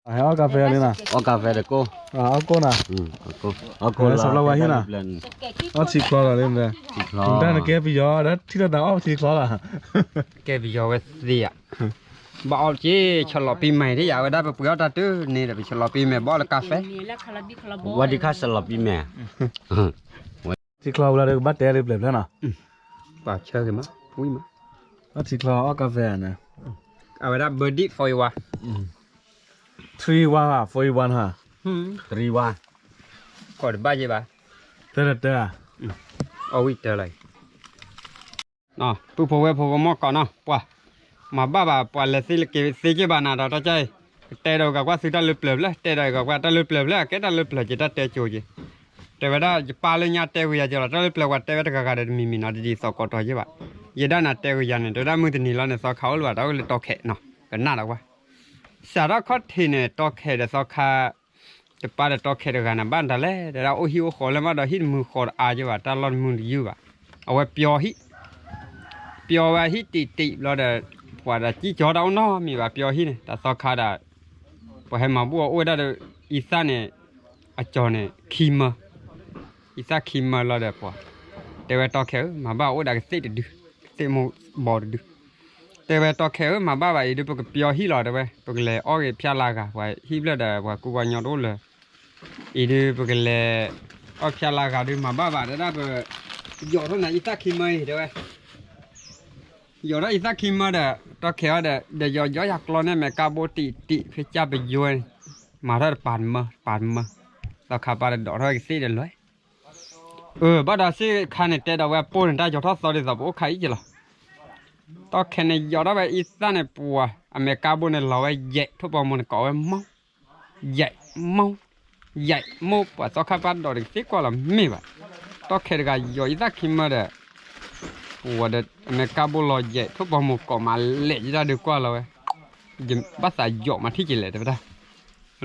ဟဲအီၣ်ကါဖဲလံနီၤ, အီၣ်ကါဖဲတကိၢ်, အီၣ်ကိၢ်နီၤ, အီၣ်ကိၢ်လီၤ ဆီဖျိဝါဟံၣ်နီၤ, အီၣ်ထံချီလီၤလံ, ထံချီ, တၢ်နကဲပယီၤ ဒီးထံၣ်တၢ်အီၣ်ထံချီလီၤ, ကဲပယီၤဝဲသ့ဧါ, ဘၣ်အီၣ်က့ၤ ဆီလီၤပံမဲာ်ဒ်ယၤဝဲဒၣ် ပပှ့ၤအီၣ်တၢ်တန့ၣ်ဒီး ပဆီလီၤပံမဲာ် ဘၣ်အီၣ်လၢကါဖဲ, ဝဲဒ်ခါဆီလီၤပံမဲာ်, ထံချီဝဲလီၤဒီး ကဘၣ်တဲလၢပျၢၤဖျၢၣ်နီၤ, ပှၤဆၢဂ့ၤမး, ဝံၣ်မး, အီၣ်ထံချီအီၣ်ကါဖဲန့ၣ်, အဝဲဒၣ် birdie four in one, three in one ဟါ, four in one ဟါ, three in one, ကီးတဘၣ်ယ့ဘၣ်, တၢတၢဧါ, အီၣ်ဝံၣ်တၢလီၤ, ပုၢ်ဖိဝဲၢ်ဖိကမီၢ်ကီးနီၤ, ပှၤ, မၤဘၣ်ဘၣ် ပှၤလဲၤသ့လၢက့ၤသ့က့ၤဘၣ်နၤဒီး တၢ်ကဲအံၤ, ကတဲဒီးဂၤကွၢ်သုတၢ်လၢပျၢၤဖျၢၣ်, တဲဒီးဂၤကွၢ်တၢ်လၢပျၢၤဖျၢၣ် ကဲတၢ်လၢပျၢၤက့ၤ တၢ်တဲကိၤက့ၤ, တဲဝဲဒၣ် ယပၢ်လၢညါတဲဂ့ၤယၤက့ၤလီၤ တၢ်လၢပျၢၤ ပှၤတဲဝဲတဂၤဂၤဒီးတမံၤမံၤနီၤ တဒ်သိးကိးတီၤယ့ဘၣ်, ယဲဒၣ်နၤတဲဂ့ၤယၤန့ၣ် တဲဝဲဒၣ်မုၢ်တနံၤလီၤန့ၣ် သီခါအိၣ်လၢၤဘၣ် တၢ်အိၣ်လၢတီခဲနီၤ ကနၣ်ဒီးကွၢ် စးထီၣ်ခီၣ်ထံးန့ၣ် တီခဲဒီးသီခါ, တပၢ်ဒီးတီခဲတဂၤန့ၣ် ဘၣ်နတၢ်လဲၣ် တဲဒၣ်အိၣ်ဟံၣ်အိၣ်ဃီလၢမးဒီး ဟံၣ်တမုာ်ဃီတအါက့ၤဘၣ် တၢ်လီၢ်တမုာ်တယုၢ်ဘၣ်, အဝဲပျီဟံၣ်, ပျီဝဲဟံၣ်တံၢ်တံၢ်ဘျီဒီး, ပှၤဒီးကံၣ်ကၠီတၢ်အိၣ်နီတမံၤဘၣ် ပျီဟံၣ်န့ၣ် တၢ်သီခါဒီး, ပှၤဟဲမၤဘူၣ်အီၤအိၣ်ဝဲဒၣ်ဒီး, အံသၣ်န့ၣ်, အကၠီၤန့ၣ် ခံမၢ, အံသၣ်ခံမၢလီၤဒီးပှၤ, တဲဝဲတီခဲဧၢ မၤဘၣ်အိၣ်ဒၣ်ကသ့ၣ်တဒု, ကသ့ၣ်မိၢ်ဘီတဒု တဲဝဲတီခဲဧၢ မၤဘၣ်ဘၣ်အံၤဒုး ပကပျီဟံၣ်လီၤ တဲဝဲ ပကလဲၤအီၣ်ဂ့ၤဖၠၣ်လၢဂၤ ပှၤဟံၣ်ဖျၢၣ်ဒီး ပှၤကူပှၤကညီတအိၣ်လၢၤ, အံၤဒုး ပကလဲၤအီၣ်ဖၠၣ်လၢဂၤဒုး မၤဘၣ်ဘၣ် တဲဒၣ်ပ, ယီၤထီၣ်နၤအံသၣ်ခံမၢအံၤ တဲဝဲ, ယီၤထီၣ်အံသၣ်ခံမၢဒီး တီခဲအီၤဒီး ဒီးယီၤယီၤယၤကျီန့ၢ်မဲာ်ကါဘိတံၢ်တံၢ် ဖဲကၢ်ပယွဲန့ၣ်, မၤထီၣ်တပၤတမၢ တပၤတမၢ, သီခါပၢ်ဒီးဒိးထီၣ်ကသ့ၣ်ဒီးလွဲၢ် အၢ ဘၣ်ဒီးစ့ၢ်ခါန့ၣ် တဲဒီးဝဲအပိၢ်န့ၣ် တၢ်ယီၤထီၣ်သီဒ်သိးပအိၣ်ခါအံၤက့ၤလီၤ, တီခဲန့ၣ် ယီၤထီၣ်ဝဲအံသၣ်န့ၣ်ပှၤ အမဲာ်ကါဘိန့ၣ်လီၤဝဲယဲး ထိၣ်ပီမူန့ၣ် ကိးဝဲမီ, ယဲးမီ, ယဲးမီ ပှၤသီခါပၢ်ဒိးတကသ့ၣ်ကွၢ်လီၤမ့ၢ်ဘၣ်, တီခဲတဂၤယီၤအံသၣ်ခံမၢဒီး, ပှၤဒီး အမဲာ်ကါဘိလီၤယဲး ထိၣ်ပီမူကိးမးလဲၣ် ယတၢ်ဒုးကွၢ်လီၤဝဲ ယဘၣ်သးယီၤမၤထံၣ်ကလဲၣ် တဲဝဲဒၣ်,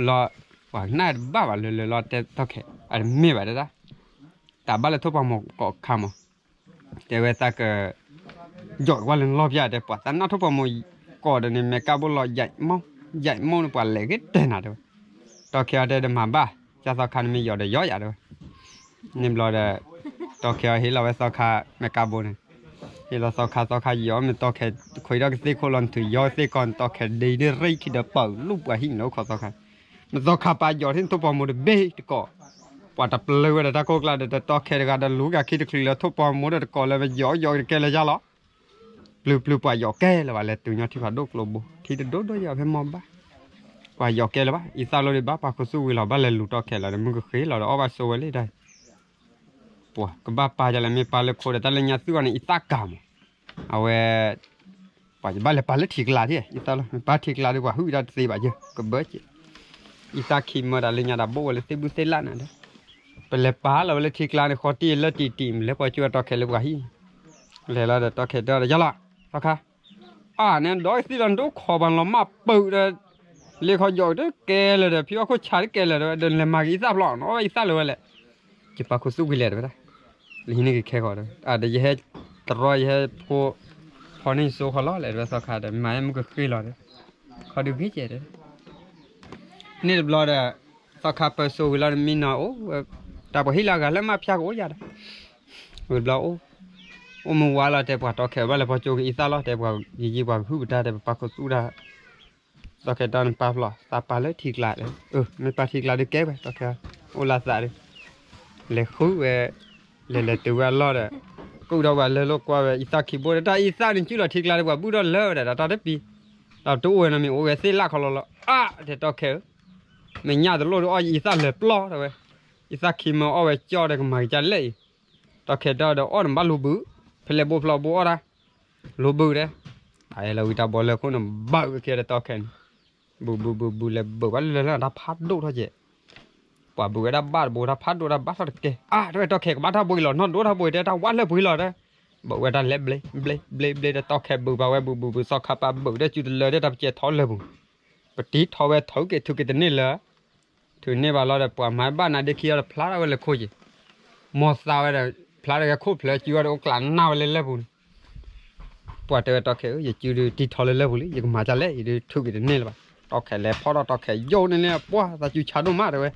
လီၤ, ပှၤကနၣ်တဘၣ်ဘၣ်လၢလၢလီၤတဲတီခဲ အတမ့ၢ်ဘၣ်တဲဒၣ်, တၢ်ဘၣ်လၢထိၣ်ပီမူကိးခါမး, တဲဝဲသးက, ယီၤကွၢ်လၢလီၢ်ဖၠၣ်တဲ ပှၤသးနၢ်ထိၣ်ပီမူ, ကိးဒီးန့ၣ် မဲာ်ကါဘိလီၤယဲးမီ, ယဲးမီန့ၣ် ပှၤလဲၤဂ့ၤတဲနၤတဲဝဲ, တီခဲအီၤတဲဒီးမၤဘၣ်, ကၢ်သီခါန့ၣ်မ့ၢ်ယီၤဒီးယီၤယၤတဲဝဲ, န့ၣ်ဘျီဒီး, တီခဲအီၤဟ့ၣ်လီၤဝဲသီခါမဲာ်ကါဘိန့ၣ်, ဟ့ၣ်လီၤသီခါ သီခါယီၤမ့ၢ်တီခဲ, ခွံထီၣ်ကသ့ၣ်ခိၣ်လီၤနထုးယီၤကသ့ၣ်ကီးန့ၣ် တီခဲဒ့ဒ့ရ့ခံဒီးပာ်လူၢ်ပှၤဟံၣ်န့ၣ်လၢအိၣ်ခိးသီခါ, မ့ၢ်သီခါပၢ်ယီၤထံၣ်ထိၣ်ပီမူတဘ့ၣ်တကိး, ပှၤတပျၢၤဝဲဒီးတၢ်ကိၢ်ကျါဒီးတတီခဲတဂၤဒီးလူၤကခံတချုးလၢထိၣ်ပီမူဒီးတကိးလၢပယီၤယီၤတကဲလၢၤယါလီၤ ပျုၤပျုၤပှၤယီၤကဲလၢၤဘၣ် လဲၤတုၤညီထံဖးဒိၣ်ကျိဘိ ထံတဒိၣ်ဒိၣ်ယီၤဖဲမီဘၣ်, ပှၤယီၤကဲလၢၤဘၣ် အံသၣ်လီၤဒံးဘၣ် ပှၤခိၣ်သူဝံၤလီၤ ဘၣ်လဲၤလူၤတီခဲလီၤဒီး မုၢ်ကဃ့လီၤဒီးအီၣ်ဘၣ်ဆိဝဲလံတၢ်, ပှၤကဘၣ်ပာ်ယၤလဲၣ် မ့ၢ်ပာ်လၢခိဒီး တၢ်လၢညါသုဂီၢ်န့ၣ် အံသၣ်ကၤမး, အဝဲ ပှၤယဘၣ်လဲၤပာ်လၢထံကျါထံၣ် အံသၣ်လီၤ မ့ၢ်ပာ်ထံကျါဒီး ပှၤဟုၣ်တၢ်တသ့ဘၣ်ယဲ ကဘၢက့ၤ, အံသၣ်ခံမၢဒီးလၢညါဒီးဘိၣ်ဝဲလၢသ့ၣ်ဘူၣ်သ့ၣ်လၣ်နၤဒီး, ပလဲၤပာ်လီၤဝဲလၢထံကျါန့ၣ် ဃီတံၢ်လၢတံၢ်တံၢ် လဲၤပှၤကၠိတီခဲလၢပှၤဟံၣ်, လဲၤလီၤဒီးတီခဲတဲဒီး ယါလီၤ, သီခါ, အါန့ၣ်ဒီးသံလီၤ နဒိၣ်ခိးပှၤလီၤမၢ်ပုးဒီး, လ့ခီယီၤတကဲလၢာ်ဒီး ဖံးအီၣ်ခိၣ်ဆါတကဲလၢာ်ဒီး ဒီးလဲၤမၤက့ၤအံသၣ်ဖျီ နီၢ်ဝဲအံသၣ်လၢၤဝဲလဲၣ် ယပာ်ခိၣ်သူၣ်ကွံာ်လဲၣ်တဲဝဲဒၣ်, လၢဟံးန့ၢ်က့ၤခဲဃီၤဒီး ဒီးယဟဲတရီယဟဲဖိ, ဖီန့ၢ်စိဃီၤလီၤလဲၣ်တဲဝဲသီခါဒီး မၤဟဲမုၢ်ကဃ့လီၤဒီး, ခီဒုးဂ့ၤကဲတဲ, န့ၣ်တဘျီဒီး, သီခါပၢၤစိဝံၤလီၤဒီးမံနီၤအိၣ်, တၢ်ပှၤဟ့ၣ်လၢအဂၤလၢမ့ၢ်ဖၠါကအိၣ်ယၤဒီး, ဝံၤတဘျီအိၣ်, အိၣ်မုၢ်ဝါလီၤတဲပှၤတီခဲဘၣ်လဲၤဖီကၠိက့ၤအံသၣ်လီၤ တဲပှၤယံာ်ယံာ်ပှၤကဟုၣ်ပတၢ်တဲပပာ်ခိၣ်သူၣ်တၢ် သီခဲတီန့ၣ်ပာ်ဖျီ သးပာ်လၢထံကျါလၢ, မ့ၢ်ပာ်ထံကျါဒုးကဲဝဲ တီခဲ, အိၣ်လၢသးဒီး, လဲၤဃုဝဲ, လဲၤလဲၤတုၤဝဲအလီၢ်ဒီး, ကူၣ်ထီၣ်ဝဲလၢလိာ်ကွၢ်ဝဲ အံသၣ်ခံဘိဒီး တၢ်အံသၣ်န့ၣ်ကုၢ်လီၤထံကျါဒီး ပှၤဘုၣ်ထီၣ်လၢဝဲဒီး တၢ်တပံၤ, ဒီးတအိၣ်ဝဲနီတမံၤ အိၣ်ဝဲသ့ၣ်လၣ်ခီလီၤလီၤ အါ တဲတီခဲဧၢ, မဲာ်ညါတလိၣ်ဒီးအီၣ်ယအံသၣ်လၢာ်ပျီတဲဝဲ, အံသၣ်ခံမၢအီၣ်ဝဲကၠီဒီး ကမၤကစၢ်လဲၣ်အံၤ, တီခဲတီဒီးအီၣ်န့ၣ်ဘၣ်လူၤဘုး, ဖဲလဲၣ်ဘိဖျီဘိအီၣ်တၢ် လူၤဘုးတဲ, အလီၤဝံၤတၢ်ဘီလၢခိၣ်န့ၣ် ဘၢးဝဲခံဒီးတီခဲန့ၣ်, ဘုးဘုးဘုးဘုးလဲၤဘုးဘၣ်လၢလၢလၢတၢ်ဖးဒိၣ်ထီၣ်ကဲး, ပှၤဘုးဝဲဒၣ်ဘၣ်တဘိတၢ်ဖးဒိၣ်တၢ်ဘၣ်ထီၣ်တကဲ, အါ တဲဝဲတီခဲကဘၣ်ထီၣ်ဘှံးလီၤ နီၢ်ဒိၣ်ထီၣ်ဘှံးတဲတၢ်ဝၣ်လၢာ်ပှံၤလီၤတဲ, ဘုးဝဲတၢ်လဲၤဘျ့ဘျ့ဘျ့ဘျ့ဒီး တီခဲဘုးဘၣ်ဝဲဘုးဘုးဘုး သီခါပၢ်ဘုးဒီးစုတလၢဒီးတၢ်ပကဲထီၣ်လၢာ်ပူၤ, ပတံထီၣ်ဝဲထုးက့ၤထုးက့ၤတန့ၢ်လၢ ထုးန့ၢ်ဘၣ်လီၤဒီး ပှၤမၤဘၣ်နၤဒ့ခံအီၤတဖျါထီၣ်ဝဲလဲၤခိၣ်က့ၤ, မီၢ်သါဝဲဒီး ဖျါတဂဲခိၣ်ဖျၢၣ်စုအီၤဒီးအိၣ်ကျးနၢ်ဝဲလၢလၢၢ်ပူၤန့ၣ်, ပှၤတဲဝဲတီခဲဧၢ ယစုဒုးတံထီၣ်လၢလၢၢ်ပူၤလံ ယကမၤဒ်လဲၣ် ယဒုးထုးက့ၤတန့ၢ်လၢၤဘၣ်, တီၢ်ခဲလဲၤဖီၣ်ထီၣ်တီၢ်ခဲယိာ်န့ၣ်လၢပှၢ်သးစူၤဆါဒိၣ်မးတဲဝဲ,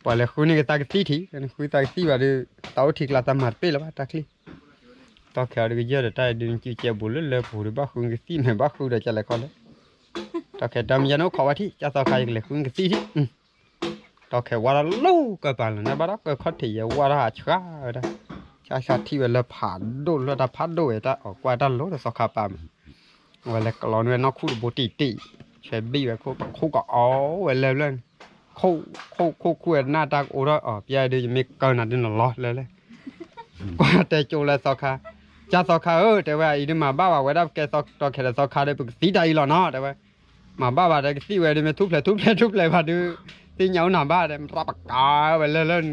ပှၤလဲၤဃုန့ၢ်က့ၤသးကသံၣ်ထံး, ဃုသးကသံၣ်ဘၣ်ဒီး တၢ်အိၣ်ထံကျါသးမၤတပ့ၢ်လၢၤဘၣ်တၢ်ချံ, တီၢ်ခဲအီၤဒုးကယၢၢ်ဒီးတၢ်ဒုးနစုကဲဘူးလၢလၢပူၤဒီးဘၣ်ဃုကသံၣ်မ့ၢ်ဘၣ်ဃုဒီးကလဲၤခီလဲၣ်, တီၢ်ခဲတမယါန့ၣ်အိၣ်ခိးဝဲထံၣ် ကၢ်သီခါယကလဲၤဃုကသံၣ်ထံၣ် တီၢ်ခဲဝါထီၣ်လိၤကၢ်ပၤလီၤ နဘၣ်ဒီးကၢ်ခီၣ်ထံးယဲဝါထီၣ်ဟးဆှါဝဲဒၣ်, ဆါဆါထံၣ်ဝဲလၢဖးဒိၣ်လၢတၢ်ဖးဒိၣ်ဝဲတၢ်အီၣ်ကွၢ်တၢ်လိၤဒီးသီခါပၤမး, ဝဲလဲၤကလီန့ၢ်ဝဲနီၢ်ခူၣ်တဘိတံၢ်တံၢ်, ဆွဲဘံၣ်ဝဲခိၣ် ပခိၣ်ကအီဝဲလၢလၢန့ၣ်, ခိၣ်ခိၣ်ခိၣ်ခိၣ်ဝဲနၢ်တၢ်ကအိၣ်ထီၣ်အီၤ ပျဲဒုးယမ့ၢ်ကၢနၤဒုးနလီၤလၢလၢ ကွၢ်တဲကၠိလၢသီခါ, ကၢ်သီခါဧၢ တဲဝဲအံၤဒုးမၤဘၣ်ဘၣ်ဝဲဒၣ်ပကဲတီၢ်ခဲဒီးသီခါဒီး ပကသံတၢ်အံၤလီၤနီၤ တဲဝဲ, မၤဘၣ်ဘၣ်ဒီးကသံၣ်ဝဲဒုးမ့ၢ်ထူၣ်ဖျဲးထူၣ်ဖျဲးထူၣ်ဖျဲးဘၣ်ဒုး, သ့ၣ်ညါအိၣ်နၤဘၣ်တဲ မတြီပကးဝဲလၢလၢ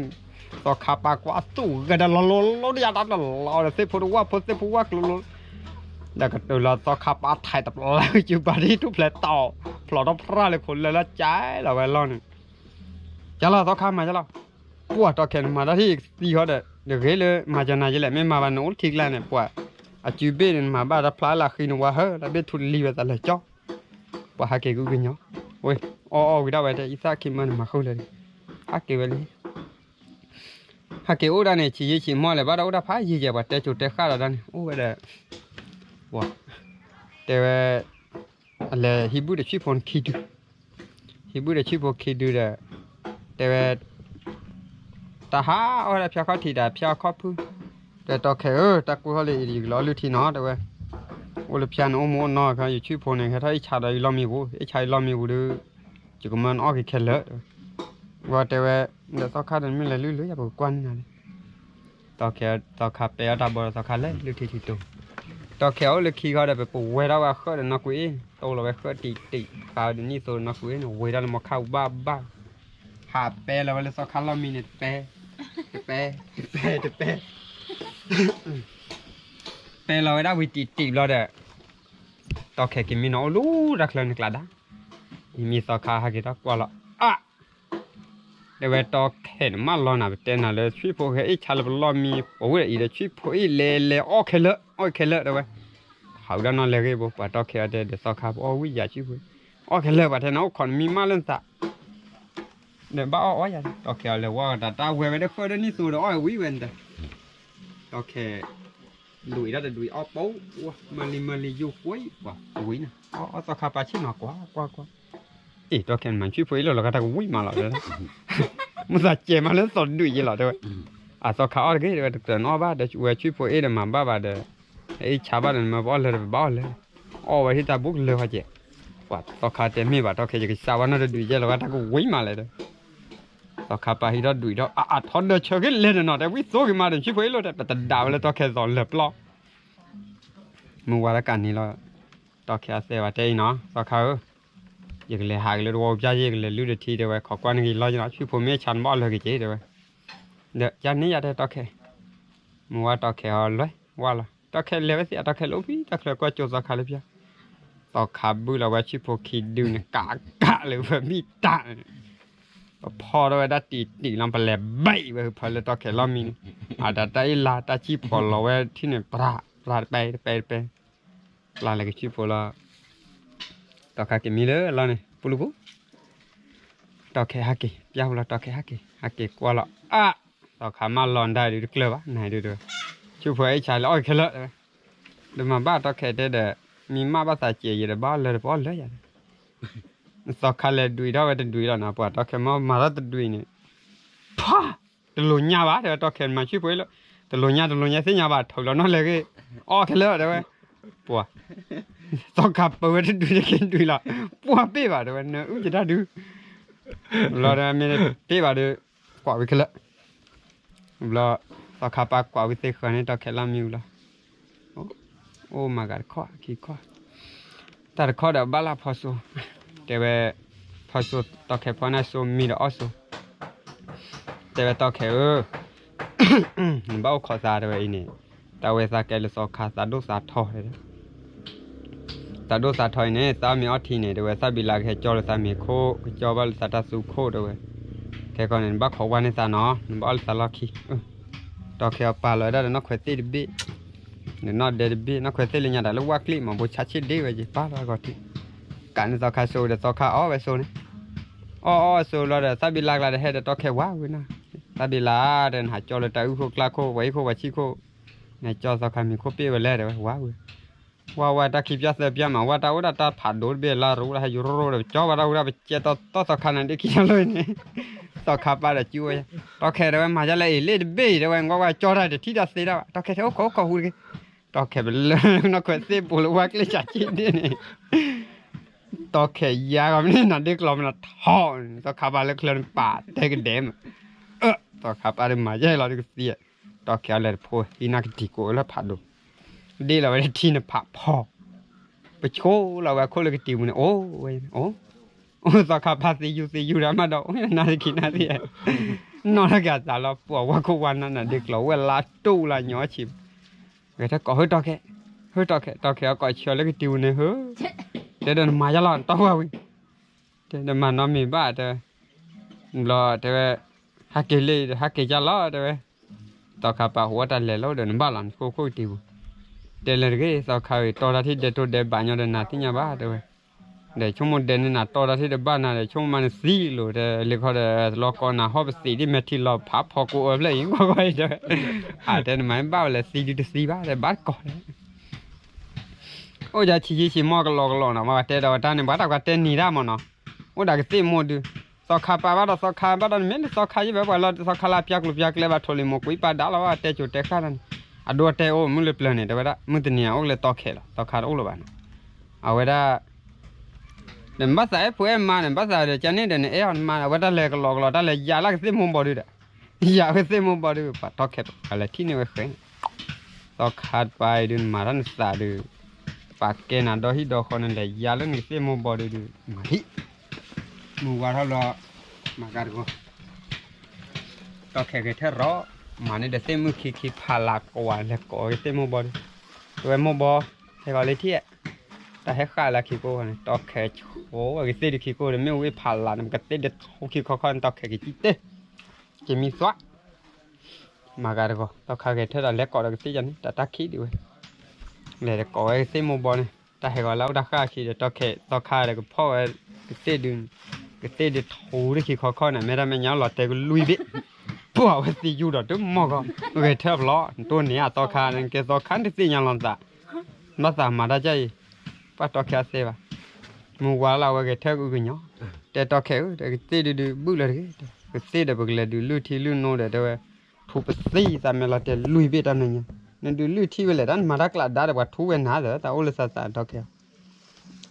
သီခါပာ်ကွၢ်သူၣ်ဂဲၤဒီးလီၤလိၤလိၤဒီးယၤတၢ်တလီၤဒီးသ့ၣ်ဖိတဝၢ်ဖိသ့ၣ်ဖိဝၢ်ကျိၤလိၤ, ဒီးကတုၤလီၤသီခါပာ်ထံးတပျၢ်ကၠူပာ်ဒ်ထူၣ်ဖျဲးတီၢ်, ဖျိးထီၣ်ဖြၢ်လၢခိးလၢလၢကၠဲလီၤဝဲလီၤန့ၣ် ကၢ်လီၤသီခါမၤကၢ်လီၤ, ပှၢ်တီၢ်ခဲနမၤတၢ်ထံၣ်သံဃီဒီး တဂ့ၤလၢမၤကၢ်နၤယလဲၣ် မ့ၢ်မၤဘၣ်နအိၣ်ထံကျါန့ၣ် ပှၢ်, အစုဘ့ၣ်န့ၣ်နမၤဘၣ်တၢ်ဖျါလၢဃံနဝါဟၢလၢဘ့ၣ်ထူလံဝဲသးလၢကၠီ, ပှၢ်ဟးက့ၤဂုၢ်ကညီ, ဝဲ, အီၣ်အီၣ်ဝံၤဒၣ်ဝဲတဲ အံသၣ်ခံမၢနမၤဃုာ်လၢၤ, ဟးက့ၤဝဲလံ ဟဲက့ၤအိၣ်ဒၣ်န့ၣ် ဆံးယံာ်ဆံးမီၢ်လဲၣ် ဘၣ်ဒီးအိၣ်တၢ်ဖးယံာ်ယဲၢ် ပှၤတဲစိၤတဲဃၣ်ဒီးဒၣ်န့ၣ် အိၣ်ဝဲဒီး, ပှၤ, တဲဝဲ, အလဲၤဟံးဘုၣ်ဒီးဆံၣ်ဖိခံဒု, ဟံးဘုၣ်ဒီးဆံၣ်ဖိခံဒုဒီး, တဲဝဲ, တၢ်ဟးအီၣ်ဝဲဒၣ်ဖၠါခီၣ်ထံးဒီးဖၠါခီၣ်ဖုၣ်, တဲတီၢ်ခဲဧၢ တၢ်ကွၢ်ထီၣ်လၢအံၤဒီးယကလဲၤအီၣ်လုၢ်ထံနီၤ တဲဝဲ, အိၣ်လၢဖၠါန့ၣ်အိၣ်မူအိၣ်နီၤခါ ယဆံၣ်ဖိန့ၣ် ဟဲထီၣ်အ့ၣ်ဆါဒီးယလီၢ်မံပူၤ အ့ၣ်ဆါယလီၢ်မံပူၤဒီး ယကမၢနအီၣ်က့ၤခဲလၢာ် ဝဲတဲဝဲ, ဒီးသီခါဒီးမ့ၢ်လဲၤလုၢ်လၢယၤ ပကကွၢ်န့ၢ်နၤလံ, သီခါပဲအီၣ်တၢ်ဘီဒီးသီခါလဲၤလုၢ်ထံထံတိၤ, တီၢ်ခဲအိၣ်လၢခံခီဒီး ပပဝဲထီၣ်ဝဲအဃၢၣ်ဒီးနီၢ်ကွံာ်အ့ၣ် တိၢ်လီၤဝဲဃၢၣ်တံၢ်တံၢ် ဃါဒီးနံၣ်သိးဒီးနီၢ်ကွံာ်အ့ၣ်န့ၣ် ဝဲဒၣ်လၢမီခါပူၤဘၣ်ဘၣ်, ဟးပဲလီၤဝဲလၢသီခါလီၢ်မံန့ၣ် တပဲ, တပဲ, တပဲ, တပဲ ပဲလီၤဝဲဒၣ်ဝံၤတံၢ်တံၢ်ဘျီဒီး, တီၢ်ခဲက့ၤမံနီၤအိၣ်လူၤတၢ်ချၢန့ၣ်ကျါဒၣ်, ယမံသီခါဟဲက့ၤထီၣ်ကွၢ်လီၤ, အါ, တဲဝဲတီၢ်ခဲန့ၣ်မးလီၤနၤ ပတဲနၤလၢဆံၣ်ဖိဟဲအ့ၣ်ဆါလၢပလီၢ်မံ ပဝဲဒၣ်အံၤဒီးဆံၣ်ဖိအ့ၣ်လဲၤလဲၤအီၣ်ခဲလၢာ် အီၣ်ခဲလၢာ်တဲဝဲ, ဟးဝဲဒၣ်နီၢ်လဲၤဂ့ၢ်ဘိ ပှၤတီၢ်ခဲအီၤတဲဒီးသီခါပအီၣ်ဝံၣ်ယၤဆံၣ်ဖိ, အီၣ်ခဲလၢာ်ပှၤထဲနၤအိၣ်ခိးနမံမးလၢနသး ဒီးဘၣ်အီၣ်အီၣ်ယၤ တီၢ်ခဲအီၤလဲၤဝဲတၢ်တၢ်ဝဲဝဲဒၣ်ဃၢၣ်ဒၣ်နံၣ်သိးဒီးအီၣ်ဝံၣ်ဝဲန့ၣ်ဒီး, တီၢ်ခဲ, ဒွံးဒၣ်တဒွံးအီၣ်ပိ, မၤလံမၤလံယိာ်ကွံာ်ပှၤဝံၤန့ၣ်, အီၣ်သီခါပာ်ဆ့ၣ်နီၤကွၢ်ကွၢ်ကွၢ်, အ့ၣ်တီၢ်ခဲနမၤဆံၣ်ဖိအ့ၣ်လီၤလီၤဂၤတၢ်ကဝံၣ်မးလီၤ, မုၢ်သးကဲမးလၢသီဒွံးယဲလီၤတဲဝဲ, အသီခါအီၣ်တဂ့ၤတဲဝဲ တကြၢးနအီၣ်ဘၣ်ဒီးဝဲဆံၣ်ဖိအ့ၣ်ဒီးမၤဘၣ်ဘၣ်ဒီး, အ့ၣ်ဆါဘၣ်ဒီးနမၢပအီၣ်လၢဒီးပဘၣ်အီၣ်လၢ အီၣ်ဝဲဟံၣ်တၢ်ဘူးကလၢာ်ဝဲကဲး, ပှၤသီခါတဲမ့ၢ်ဘၣ်တီၢ်ခဲယကစၢ်ဝဲနီၢ်တဒွံးယဲလီၤဂၤတၢ်ကဝံၣ်မးလဲၣ်ဒီး, သီခါပာ်ဟံးထီၣ်ဒွံးဒီး အအထီဒီးဆၢက့ၤလဲၤနနီၤ တဲဝံၣ်သိက့ၤမးဒီးဆံၣ်ဖိအ့ၣ်လိာ်တဲ ပတဒၣ်ဝဲလၢတီၢ်ခဲသီလၢာ်ပျီ မုၢ်ဝါတကးန့ၣ်လီၤ, တီၢ်ခဲအသဲဝဲတဲအံၤနီၤ သီခါဧၢ, ယကလဲၤဟးက့ၤလၢတဝီပျၢ်ယဲ ယကလဲၤလုၢ်ဒီးထံတဲဝဲ ခိးကွၢ်န့ၢ်က့ၤလီၤယနီၤ ဆံၣ်ဖိမ့ၢ်ဆါနဘၣ်အီၣ်လၢက့ၤက့ၤတဲဝဲ, ဒီးယန့ၢ်ယၤတဲတီၢ်ခဲ, မုၢ်ဝါတီၢ်ခဲအီၤလွဲၢ်ဝါလီၤ တီၢ်ခဲလဲၤဝဲသ့ၣ်အတီၢ်ခဲလၢအိၣ်ဖံတီၢ်ခဲလၢကွၢ်ကၠိသီခါလၢပျၢ် သီခါဘုၣ်လီၤဝဲဆံၣ်ဖိခံဒုန့ၣ် ကးကးလၢပမံတၢ်န့ၣ်, ပဖီထီၣ်ဝဲဒၣ်တံၢ်တံၢ်လီၤ ပလဲၤဘံၣ်ဝဲဖဲလၢတီၢ်ခဲလီၢ်မံန့ၣ်, အတၢ်တၢ်အ့ၣ်လါတၢ်ဆံၣ်ဖိးလီၤဝဲထံၣ်န့ၣ် ပြးပြးတပဲတပဲတပဲ, ပျၢ်လၢကဆံၣ်ဖိလီၤ, တီၢ်ခါက့ၤမံလၢလီၢ်န့ၣ် ပူလူပူ တီၢ်ခဲဟဲက့ၤ ပျၢ်ပူလီၤ တီၢ်ခဲဟဲက့ၤ ဟဲက့ၤကွၢ်လီၤ အါ, သီခါမးလီၤဒၣ်ဒုးတကျၢၤဘၣ် နဒုးတဲဝဲ, ဆံၣ်ဖိအ့ၣ်ဆါလၢအီၣ်ခဲလၢာ်တဲဝဲ, ဒီးမၤဘၣ်တီၢ်ခဲတဲဒီး, မံမးဘၣ်သးစဲးယဲဒီးဘၣ်အီၣ်လၢဒီးပအီၣ်လၢယၤဒီး, သီခါလဲၤဒွံးထီၣ်ဝဲတဒွံးလီၤနီၤ ပှၤတီၢ်ခဲမးမၤထီၣ်တဒွံးန့ၣ်, ဖး, တလိၣ်ညါဘၣ်တဲဝဲတီၢ်ခဲမၤဆံၣ်ဖိအ့ၣ်လၢ, တလိၣ်ညါတလိၣ်ညါသ့ၣ်ညါဘၣ် ထုးလီၤနီၢ်လဲၤဂ့ၢ်, အီၣ်ခဲလၢာ်တဲဝဲ, ပှၤ သီခါပၢဝဲတဒွံးတက့ၤဒွံးလီၤ, ပှၤပ့ၢ်ဘၣ်တဲဝဲ နအုၣ်ကတၢ်ဒုး, လီၤဒီးမ့ၢ်တ့ၢ်ဘၣ်ဒီး, ကွၢ်ဝံၤခဲလၢာ်, ဘျီ, သီခါပာ်ကွၢ်ဝံၤသ့ဃၢၤန့ၣ်တီၢ်ခဲလီၢ်မံဝံၤလီၤ, အိၣ်မၤဂၤတခီၣ်ခံခီၣ်, တၢ်တခီၣ်ဒီးဘၣ်လၢဖီစိ, တဲဝဲ, ဖီစိတီၢ်ခဲဖီန့ၣ်စိမံဒီးအီၣ်စိ တဲဝဲတီၢ်ခဲဧၢ, နဘၣ်အိၣ်ခိးသးတဲဝဲအံၤန့ၣ်, တၢ်ဝဲသးကဲလၢသီခါသးဒိၣ်သးထီတဲ, သးဒိၣ်သးထီအံၤန့ၣ် သးမ့ၢ်အီထံန့ၣ် တဲဝဲ သၣ်ဘံလါကဟဲကၠီလၢသးမ့ၤခိၣ် ကကၠီဘၣ်လၢသးတၢ်သူခိၣ်တဲဝဲ, ခဲကီန့ၣ် နဘၣ်ခိးဝါန့ၢ်သးနီၤ နဘၣ်အီၣ်လၢသးလီၢ်ခံ, တီၢ်ခဲအီၤပာ်လီၤဝဲဒၣ်ဒီးနီၢ်ခွဲးသ့ၣ်တဘ့ၣ်, ဒီးနီၢ်ဒဲတဘ့ၣ် နီၢ်ခွဲးသ့ၣ်လၢညါတၢ်လၢဝၣ်ကျ့ၣ်မး ဘိဆါဆ့ၣ်ဒ့ဝဲယပာ်လီၤအဂီၢ်ထံး, န့ၣ်သီခါစိဒီးသီခါအီၣ်ဝဲစိန့ၣ်, အီၣ်အီၣ်စိလီၤဒီး သၣ်ဘံလါကျါဒီးဟဲဒီးတီၢ်ခဲဝါဝဲနီၤ, သၣ်ဘံလါဒီးနဟးကၠီလၢတၢ်အုၣ်ခိၣ်ကျါခိၣ် ပှၤဟံၣ်ခိၣ်ပှၤဆံၣ်ခိၣ်, နကၠီသီခါမံၤခိၣ်ပ့ၢ်ဝဲလဲၣ်တဲဝဲ ဝါဝဲ, ဝါဝဲတၢ်ခံပျၢ်သၢပျၢ်မး ဝါတၢ်အိၣ်ဒၣ်တၢ်ဖးဒိၣ်တဘ့ၣ်လါရူလၢဟဲယူၤရိၣ်ရိၣ်ဒီး ပကၠီဝဲတၢ်ဝဲဒၣ် ပကဲတီတီၢ်သီခါန့ၣ် ဒ်ခံလီၤန့ၣ်, သီခါပၢ်ဒီးကၠူဝဲ, တီၢ်ခဲတဲဝဲ မၤယါလဲၣ်အံၤ လ့ၣ်တဘ့ၣ်အံၤတဲဝဲ ကွၢ်ကွၢ်ကၠီတၢ်တထံၣ်တၢ်သ့တၢ်ဘၣ် တီၢ်ခဲထဲအိၣ်ခိးအိၣ်ခိးဟူတဂ့ၤ, တီၢ်ခဲပလၢနီၢ်ခွဲးသ့ၣ်ပူၤလၢဝါကျဲၢ်စးက့ဒ့ၣ်န့ၣ် တီၢ်ခဲယါဂီၤမ့ၢ်န့ၣ် နဒ့ကျီၤမ့ၢ်နထီၣ်န့ၣ် သီခါပၢ်လၢချၢန့ၣ်ပာ်တဲကဒဲမး, သီခါပၢ်ဒီးမၤယါလီၤဒ်ကသံ, တီၢ်ခဲအီၤလဲၤတဖိဟံးနၢ်ကတံၤ ကိးလၢဖးဒိၣ်, ဒ့လီၤဝဲတထံၣ်န့ၣ်ဖးဖီ, ပဆိလီၤဝဲအခိၣ်လၢကတံၤပူၤန့ၣ် အိၣ်ဝဲ, အိၣ်, အိၣ်သီခါပၢ်သံယူၤသံယူၤဒီးမးဒီး အိၣ်နၤတခံနၤသ့, နီၢ်တဂၤသးလီၤပှၤဝါခိၣ်ဝါနၢ်နၤဒ့ကျီၤဝဲလါတိၢ်လၢညီဆံး ဂဲၤထၢၣ်ကိးဟၢတီၢ်ခဲ, ဟၢတီၢ်ခဲ တီၢ်ခဲအကိးဆၢလၢကတံၤပူၤန့ၣ် ဟၢ, တဲဒီးနမၤယါလီၤနတီၢ်ပှၤဝံၤ, တဲဒီးမၤနီတမံၤဘၣ်တဲ, ဘျီတဲဝဲ, ဟးက့ၤလံဒီး ဟးက့ၤယါလီၤတဲဝဲ, သီခါပၢ်ဟူးတၢ်လဲၤလီၤဒီးနဘၣ်လီၤ နခိၣ်ခိၣ်ကတံၤပူၤ, တဲလၢတဂ့ၤ သီခါဂ့ၤ တီၢ်တၢ်ထံၣ်ဒဲးတိၢ်ဒဲးဘးညီဒီးနၤသ့ၣ်ညါဘၣ်တဲဝဲ ဒီးဆိကမိၣ်ဒဲးန့ၣ်နၤတီၢ်တၢ်ထံၣ်တဘၣ်နၤဒီး ဆိကမိၣ်မးနသံလိာ်တဲ လၢခီဒီး လီၤကီနၤဟီၣ်ပသံးဒ်မဲာ်ထံလီၤဖးဖီကိးအၢဖျၢၣ်အံၤ ကွၢ်ကွၢ်အံၤတဲဝဲ, အတဲနမၤဘၣ်ဝဲလဲၣ် သံဒုတသံဘၣ်တဲ ဘၣ်တကိးတဲ အိၣ်ဒၣ်ဆံးဆံးဆံးမီၢ်ကလီကလီနီၤ ပှၤတဲဒီးဝဲတၢ်န့ၣ် ဘၣ်တၢ်ပှၤတဲနံၤဒၣ်မးနီၤ, အိၣ်ဒၣ်ကသ့ၣ်မိၢ်ဒုး, သီခါပၢ်ဘၣ်ဒီးသီခါဘၣ်ဒီး နမ့ၢ်လၢသီခါယ့ၢ်ဘၣ် ပှၤလၢသီခါလၢပျၢ်ကျိၤပျၢ်ကျဲဘၣ် ထိၣ်လံၤမိၢ်ကွံပာ်ဒါလီၤဘၣ် တဲစိၤတဲဃၣ်တၢ်န့ၣ်, အဒိအတဲအိၣ်မုၢ်လၢပျၢၤန့ၣ် တဲဝဲဒၣ် မုၢ်တနံၤအအိၣ်လၢသီခဲလီၤ သီခါတအိၣ်လၢၤဘၣ်န့ၣ်, အဝဲဒၣ် ဒီးနဘၣ်သးအဲၣ်ဖိအဲၣ်မါန့ၣ် ဘၣ်သးဒီးကန့ၣ်ဒီးနအဲၣ်အီၤနမါ အဝဲတၢ်လဲၤကလီကလီ တၢ်လဲၤယါလၢကသ့ၣ်မိၢ်ဘီဒုဒီး, ယါကသ့ၣ်မိၢ်ဘီဒု ပှၤတီၢ်ခဲပှၤလဲၤထံၣ်န့ၢ်ဝဲဃဲန့ၣ်, သီခါတပၤအံၤဒုး နမၤတၢ်နသးဒုး, ပာ်ကဲနၤဒီဟံၣ်ဒီဃီန့ၣ် လဲၤယါလၢနကသ့ၣ်မိၢ်ဘီဒုးဒုး မၤဟံၣ်, မုၢ်ဝါထီၣ်လီၤ, မၤကၤတဂီၤ တီၢ်ခဲဂဲၤထၢၣ်ရီ, မၤန့ၢ်ဒီးသ့ၣ်မုၢ်ခံခံဖးလးကွၢ် လဲၤကိးဝဲကသ့ၣ်မိၢ်ဘီဒီး, တဲဝဲမိၢ်ဘီ, ဟဲဂီၤလၢထံၣ်, တၢ်ဟဲဃာ်လၢခံကိၢ်န့ၣ် တီၢ်ခဲဆိဝဲကသ့ၣ်ဒုးခံကိၢ်ဒီး မ့ၣ်အူအ့ၣ်ဖးလးန့ၣ် ပကသ့ၣ်ဒုးထူခံခီခီန့ၣ် တီၢ်ခဲကစံၣ်တဲ, ကမံသွါ မၤဂၤတဂီၤ တီၢ်ခါဂဲၤထၢၣ်ဒီးလဲၤကိးဒီးကသ့ၣ်ယါန့ၣ် တၢ်တၢ်ခံးဒံးဝဲ, လဲၤတကိးဝဲကသ့ၣ်မိၢ်ဘီန့ၣ် တၢ်ဟဲဂီၤလၢအိၣ်တၢ်ဃၣ်အခံဒီး တီၢ်ခဲ သီခါဒီးကဖီၣ်ဝဲ ကသ့ၣ်ဒုး, ကသ့ၣ်ဒုးထူတခံခီခီန့ၣ် မ့ၢ်တၢ်မဲာ်ညါလီၤတဲာ်ကလွံၢ်ဘ့ၣ်, ပှၢ်ဝဲသံယူၤဒီးတမီၢ်ဂီၤ, ဂဲၤထၢၣ်ဘျီ နတိၢ်န့ၢ်အသီခါန့ၣ် ကဲသီခါနတသ့ၣ်ညါလီၤနသး, ဘၣ်သးမၤတၢ်ကၢ်အံၤ, ပှၢ်တီၢ်ခဲအသဲဘၣ် မုၢ်ဝါလၢအဝဲဂဲၤထၢၣ်ကအုကညီ, တဲတီၢ်ခဲဧၢ, ကသ့ၣ်ဒုးဒုးဘုၣ်လၢၤတဂ့ၤ, ကသ့ၣ်ဒီးပကလဲၤဒုးလုၢ်ထံလုၢ်နိဒီး တဲဝဲ, ထူပသံသးမဲာ်လီၤတဲာ်လွံၢ်ဘ့ၣ်တၢ်မဲာ်ညါ, နဒုးလုၢ်ထံဝဲလဲၣ် တၢ်နမၤတၢ်ကျးဒါဒီးပှၤထူဝဲနၤဒီး တၢ်အိၣ်လၢသးသးတီၢ်ခဲအီၤ,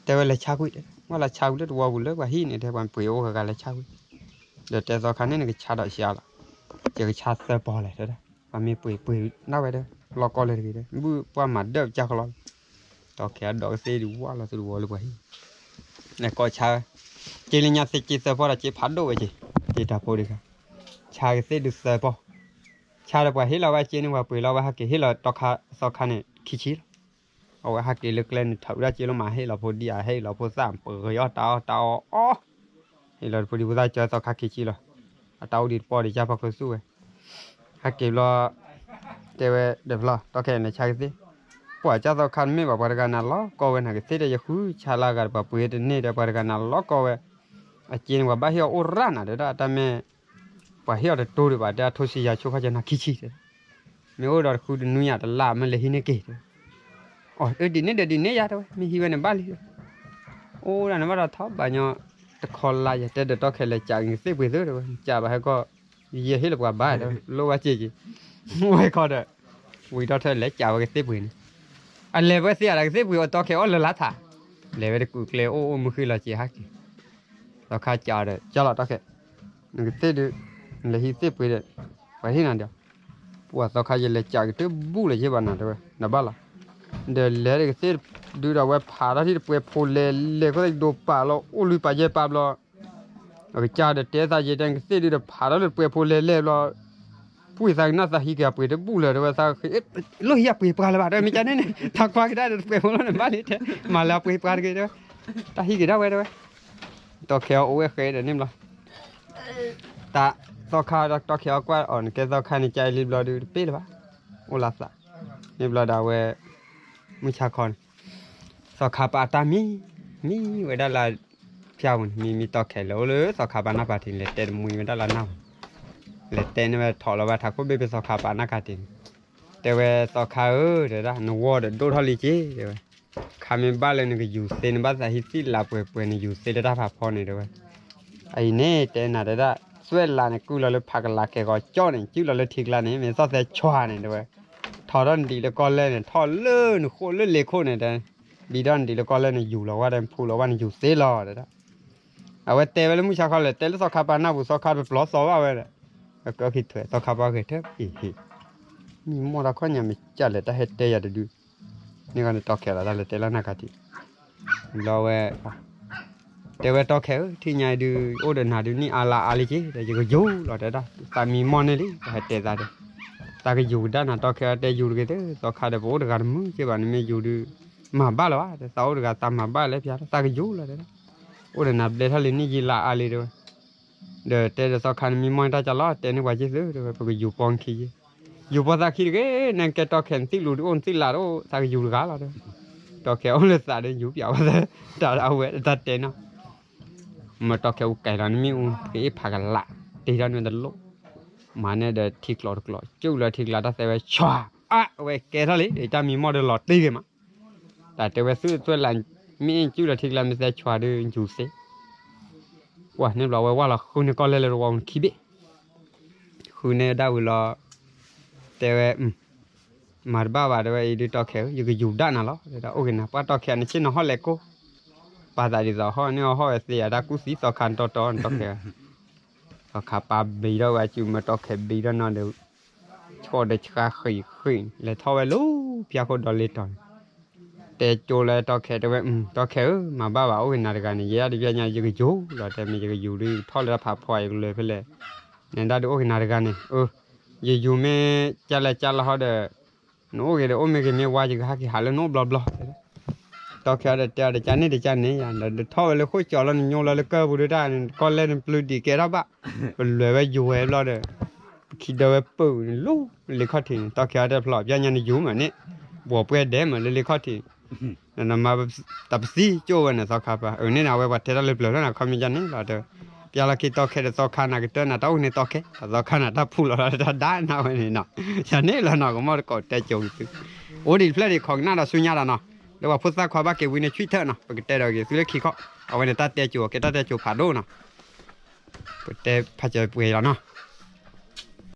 တဲဝဲလဲၤဆါကွံာ်, ဝဲလဲၤဆါကွံာ်လၢတဝီပူၤလၢပှၤဟံၣ်န့ၣ် တဲပှၤပှ့ၤအိၣ်ဂၤဂၤလဲၤဆါကွံာ်, ဒီးတဲသီခါန့ၣ် နကဆါဒီးဆါလီၤ, ယကဆါသၢပီလဲၣ်တဲဒၣ်, ပှၤမ့ၢ်ပှ့ၤပှ့ၤဒၣ်ဝဲဒီး လီၤကီလၢၤတဂ့ၤဒီး ဘုၣ်ပှၢ်မၤဒၢၣ်ပကၢ်ကလီလီၤ တီၢ်ခဲအဒိးကသ့ၣ်ဒုးဝါလီၤသုတဝီလၢပှၤဟံၣ်, လဲၤကိးဆါ, က့လၢညါသ့က့သၢဖီဒီးက့ဖးဒိၣ်ဝဲက့, က့တၢ်ဖိတခါ, ဆါကသ့ၣ်ဒုးသၢဖီ, ဆါဒီးပှၤဟ့ၣ်လီၤဝဲက့န့ၣ် ပှၤပှ့ၤလီၤဝဲဟဲက့ၤဟ့ၣ်လီၤတီၢ်ခါသီခါန့ၣ်ခံဆံလီၤ, အဝဲဟဲက့ၤလၢကျဲန့ၣ် ထုးဒၣ်က့လီၤမး ဟ့ၣ်လီၤဖိဒံဧါ ဟ့ၣ်လီၤဖိသၣ်ပှ့ၤအီၣ်တၢ်အီၣ်တၢ်အီၣ်အီၣ်, ဟ့ၣ်လီၤဖိဒံဖိသၣ်ကၠီသီခါခံဆံလီၤ, အတၢ်အိၣ်ဒံးတပီၢ်ဒံးကၢ်ဖီခိၣ်သူၣ်ဝဲ ဟဲက့ၤဘျီ, တဲဝဲဒီးဖျီ တီၢ်ခဲန့ၣ်ဆါကသ့ၣ်, ပှၤကၢ်သီခါတမ့ၢ်ဘၣ် ပှၤတဂၤနၤလီၤကီဝဲနၤကသ့ၣ်ဒီး ယဃုဆါလၢဂၤဒီး ပှၤပှ့ၤတန့ၢ်ဒီး ပှၤတဂၤနၤလီၤကီဝဲ, အက့န့ၣ် ပှၤဘၣ်ဟ့ၣ်အီၤအိၣ်ရၣ်နၤဒီး တၢ်တၢ်မ့ၢ်, ပှၤဟ့ၣ်အီၤတတိၤဒံးဘၣ် တဲအထိဆံယၤဆိခီကနၤခံဆံတဲ မ့ၢ်အိၣ်ဒီးတဃုတနွံညါတလါမ့ၢ်လဲၤဟံးန့ၢ်က့ၤတဲ, အီၤဒ်န့ၣ်ဒီးဒ်န့ၣ်ယါတဲဝဲ မ့ၢ်ဟံးဝဲန့ၣ်ဘၣ်လံ, အိၣ်ဒၣ်န့ၣ်ဘၣ်ဒီးထီၣ်ဘၣ်ညီ, တခီလါယတဲဒီးတီၢ်ခဲလဲၤကးကသ့ၣ်ပှ့ၤသုတဲဝဲ ကးဘၣ်ဟဲကီၢ်, ယဟ့ၣ်လၢပှၤဘၣ်တဲဝဲ လိၣ်ဘၣ်စ့ၢ်ကီး, ဝဲခီဒီး, ဝံၤထီၣ်ထၢလဲၤကးဝဲကသ့ၣ်ပှ့ၤန့ၣ်, အလဲၤဝဲသ့ၣ်အတၢ်ကသ့ၣ်ပှ့ၤအတီၢ်ခဲအီၣ်လၢလါထး, လဲၤဝဲတကူးကျဲအိၣ်အိၣ်မုၢ်ဃ့လီၤက့ၤဟဲက့ၤ သီခါကးဒီး ကၢ်လီၤတီၢ်ခဲ, နကသ့ၣ်ဒုး, နလဲၤဟံးသ့ၣ်ပှ့ၤဒီး, ပှၤဟ့ၣ်နၤဒီး, ပှၤသီခါယလဲၤကးကတၢၢ်ဘူၣ်လၢၤယ့ၢ်ဘၣ်နၤတဲဝဲ နဘၣ်လီၤ, ဒီးလဲၤတကသ့ၣ်ဒုးဒီးဝဲဖးထီၣ်ထံၣ်တပှဲၤဖိလဲၤလဲၤ ခိၣ်သဒိးပာ်လီၤ အိၣ်လွံၢ်ပာ်ယဲၢ်ပာ်ဘျီ အကစၢ်ဒီးတဲသးယဲတဲကသ့ၣ်ဒုးဒီးဖးထီၣ်လၢတပှဲၤဖိလဲၤလဲၤဘျီ, ပှ့ၤသးကနၣ်သးဟံးက့ၤအပှ့ၤတဘူၣ်လၢၤတဲဝဲသး, လိၣ်ဟံးအပှ့ၤပှၤလၢၤဘၣ်တဲဝဲ မ့ၢ်ကန့ၣ်န့ၣ် တၢ်ကွၢ်ကဒါဒီးတပှဲၤဖိလီၤန့ၣ်ဘၣ်လံတဲ, မၤလၢအပှ့ၤပှၤတဂ့ၤတဲဝဲ, တၢ်ဟံးက့ၤဒၣ်ဝဲတဲဝဲ, တီၢ်ခဲအီၤအိၣ်ဝဲဃဲဒီးန့ၣ်ဘျီ, တၢ်သီခါဒီးတီၢ်ခဲအီၤကွၢ်အီၤန့ၣ် ကဲသီခါန့ၣ် ကၢအံၤလံဘျီဒုးတပ့ၢ်လၢၤဘၣ်, အိၣ်လၢသး, န့ၣ်ဘျီဒၣ်ဝဲ, မုၢ်ဆါခီန့ၣ်, သီခါပာ်တၢ်မံၤ မံဝဲဒၣ်လၢ ဖၠါပူၤန့ၣ် မံမံတီၢ်ခဲးလၢအိၣ်လၢသီခါပာ်နၢ်ဖးထံးန့ၣ် လဲၤတဲတမှံဝဲဒၣ်လၢနၢ်ပူၤ, လဲၤတဲန့ၢ်ဝဲထီၣ်လီၤဘၣ်ထးခိၣ်ဘ့ၣ်ဖဲသီခါပာ်နၢ်ခါထံးန့ၣ်, တဲဝဲသီခါဧၢ တဲဒၣ် နဝီဒီးဒိၣ်ထီၣ်လံက့ တဲဝဲ, ခါမ့ၢ်ဘၣ်လၢနကယူၤသ့ နဘၣ်သးဟံးသံၣ်လးပှဲၤပှဲၤ နယူၤသ့လၢတၢ်ဖးဖီန့ၣ် တဲဝဲ, အံၤန့ၣ် တဲနၤတဲဒၣ် သွဲၣ်လးန့ၣ် ကုၢ်လီၤလၢဖးကလးကဲၤဂီၤကၠီၣ်န့ၣ် ကုၢ်လီၤလၢထံကျါန့ၣ် မ့ၢ်သီၣ်သဲဆွၤန့ၣ် တဲဝဲ, ထီၣ်ထီၣ်နဒံးလၢကီၢ်လဲၢ်န့ၣ် ထီၣ်လၢနဃိၣ်လၢလ့ခိၣ်န့ၣ် တဲ, ဘံထီၣ်နဒံးလၢကီၢ်လဲၢ်န့ၣ်ယူၤလီၤဝဲဒီး နဖူလီၤဝဲ နယူၤသ့လီၤ တဲဒၣ်. အဝဲတဲဝဲလၢမုၢ်ဆါခီလဲၣ် တဲလၢသီခါပာ်နၢ်ပူၤ သီခါတပျီသီဘၣ်ဝဲဒီး, ကၢခံထွဲ သီခါပှၤဂဲၤထၢၣ်အံၤဟ့ၣ်, မံမီၢ်တၢ်ခီၣ်ညါမ့ၢ်ကၢ်လဲၣ် တၢ်ဟဲတဲယၤတဒု, န့ၣ်ဂီၢ်န့ၣ်တီၢ်ခဲးလီၤ တၢ်လဲၤတဲလၢနၢ်ခါထံး, ဘျီဝဲ တဲဝဲတီၢ်ခဲးဧၢ ထံၣ်ညါအံၤဒုး အိၣ်ဒီးနၤဒုး နံၣ်အါလါအါလံက့ ဒီးယကယူၤလီၤ တဲဒၣ် သးမံမီၢ်န့ၢ်လံ ပှၤဟဲတဲသးဒီး, သးကယူၤကဒါနၤ တီၢ်ခဲးအီၤ တဲယူၤတဂ့ၤသ့ သီခါဒီး ပအိၣ်တဂၤတမုာ်က့ဘၣ် နမ့ၢ်ယူၤဒုး မၤဘၣ်လၢၤဘၣ် သးအိၣ်တဂၤ သးမၤဘၣ်လၢပျါ သးကယူၤလီၤ တဲဒၣ်, အိၣ်ဒီးနၤဘျဲထီၣ်လံ နံၣ်ယံာ်လါအါလံ တဲဝဲ, ဒီးတဲဒီးသီခါ နမံမီၢ်န့ၢ်တၢ်ကလီ တဲန့ၢ်ပှၤက့ၤသု တဲဝဲ ပကယူၤပိာ်နခံက့ ယူၤပိာ်သးခံတဂ့ၤ နကဲတီၢ်ခဲး နသံၣ်လူၤဒုးအိၣ် နသံၣ်လးတအိၣ် သးကယူၤတဂၤလီၤ တဲဝဲ, တီၢ်ခဲးအိၣ်လၢသးဒီး ယူၤပျးဝဲသး တၢ်အဝဲတၢ်တဲနီၤ မ့ၢ်တီၢ်ခဲးအူကဲလီၤ နမ့ၣ်အူ ကအ့ၣ်ဖးကလး တ့ထီၣ်န့ၢ်တလိၣ်, မၤန့ၢ်ဒီးထံကျိးတကျိး ကၠူၣ်လၢထံကျါ တၢ်သဲဝဲဆွၤ အါ အဝဲကဲထီၣ်လံ တၢ်မံမီၢ်ဒီးလီၤတ့ၢ်ဂ့ၤမး, တၢ်တဲဝဲသုသွဲၣ်လး မ့ၣ်အ့ၣ်ကၠူၣ်လၢထံကျါ မ့ၢ်သဲဆွၤဒုးယူၤသ့, ကွၢ်န့ၣ်ဘျီဝဲဝၢ်လီၤဃုန့ၢ်ကီၢ်လဲၢ်လၢတဝီပူၤခံဘ့ၣ်, ဃုန့ၢ်ဒၣ်ဝံၤလီၤ, တဲဝဲ မၤတဘၣ်ဘၣ် တဲဝဲအံၤဒုး တီၢ်ခဲးဧၢ ယကယူၤဒၣ်နၤလီၤ တဲဒၣ် အိၣ်ဂ့ၤနၤ ပှၢ်တီၢ်ခဲး နဆ့ၣ်နီၤဟီၣ်လဲၤကိၢ်, ပာ်သးဒ်သိးဟီၣ်န့ၢ်အီၤဟီၣ်ဝဲသ့ယၤ တၢ်ကူၣ်သံသီခါနတီတီ နတီၢ်ခဲး, သီခါပာ်ဘံထီၣ်ဝဲအစုမၢတီၢ်ခဲးဘံထီၣ်နီၤဒီး ဆှီၣ်ဒီးဆှါဃံးဃံး လဲၤထီၣ်ဝဲလၢဖၠါခိၣ်ဒီးလ့တီၤန့ၣ်, တဲကၠိလၢတီၢ်ခဲး တဲဝဲ တီၢ်ခဲးဧၢ မၤဘၣ်ဘၣ် အိၣ်ဂ့ၤနၤတဂၤန့ၣ် ယဲဒၣ်တပျၢ်ညါ ယကယူၤလီၤ တဲမ့ၢ်ယကယူၤဒုး ယကထီၣ်လၢတၢ်ဖးဖီ ယကလဲၤဖဲလဲၣ်, နဲဒၣ်ဒုးအိၣ်ဂ့ၤနၤတဂၤန့ၣ် အၢ ယယူၤမ့ၢ်ကၢ်လဲၢ်ကၢ်လီၤဟီဒီး နအိၣ်ဂ့ၤဒီးအိၣ်မ့ၢ်ဂ့ၤမ့ၢ်ဝါ ယကဟဲက့ၤဟးလၢနအိၣ်ဘျီဘျီ, တီၢ်ခဲးအီၤဒီးတဲအီၤ တကၢ်န့ၣ်တကၢ်န့ၣ်ယၤ ဒီးထီၣ်ဝဲလၢဃိၣ်ကၠီလီၤ နညိလီၤလၢကၢၢ်ပူၤဒုးတၢ် ကီၢ်လဲၢ်နပျုၢ်ဒံးကဲထီၣ်ဘၣ်, ပလဲၤဝဲယူၤဝဲဘျီဒီး ပခံဒၢဝဲပုၢ်န့ၣ်လူၤလ့ခီၣ်ထံးန့ၣ် တီၢ်ခဲးအီၤတဲဖျီ ပျၢ်ညါနယူၤမးန့ၣ် ဘှီးပှဲၤဒဲးမးလၢလ့ခီၣ်ထံး နမၤတပသံကၠိၣ်ဝဲန့ၣ် သီခါပာ် အၢန့ၣ်နဝဲပှၤတဲတၢ်လၢပျၢၤလီၤနၤ ခီမ့ၢ်ယၤန့ၣ်လီၤ တဲ ပျၢ်လီၤခံတီၢ်ခဲးဒီးသီခါနၤကတၢၢ်နၤ တၢ်အိၣ်န့ၣ်တီၢ်ခဲး တၢ်သီခါနၤတၢ်ဖူလီၤလီၤတၢ်ဒါနၤဝဲန့ၣ်နီၤ ယၤန့ၣ်လီၤနီၤ ကမီၣ်တကိးတဲကိၤက့ၤသု အိၣ်ဒံးတဖျၢၣ်ဒံး ခိးကနၣ်ဒီးဆူညါဒီးနီၤ လၢပှၤဖိသၣ်ခွါဘၣ်က့ၤဝံန့ၣ် ဆွံထၢၣ်နီၤ ပကတဲဒီးက့ၤသုလၢခံခီ အဝဲန့ၣ်တၢ်တဲကိၤအကဲတၢ်တဲကိၤဖးဒိၣ်နီၤ ပတဲဖးစၢၤပှဲၤလီၤနီၤ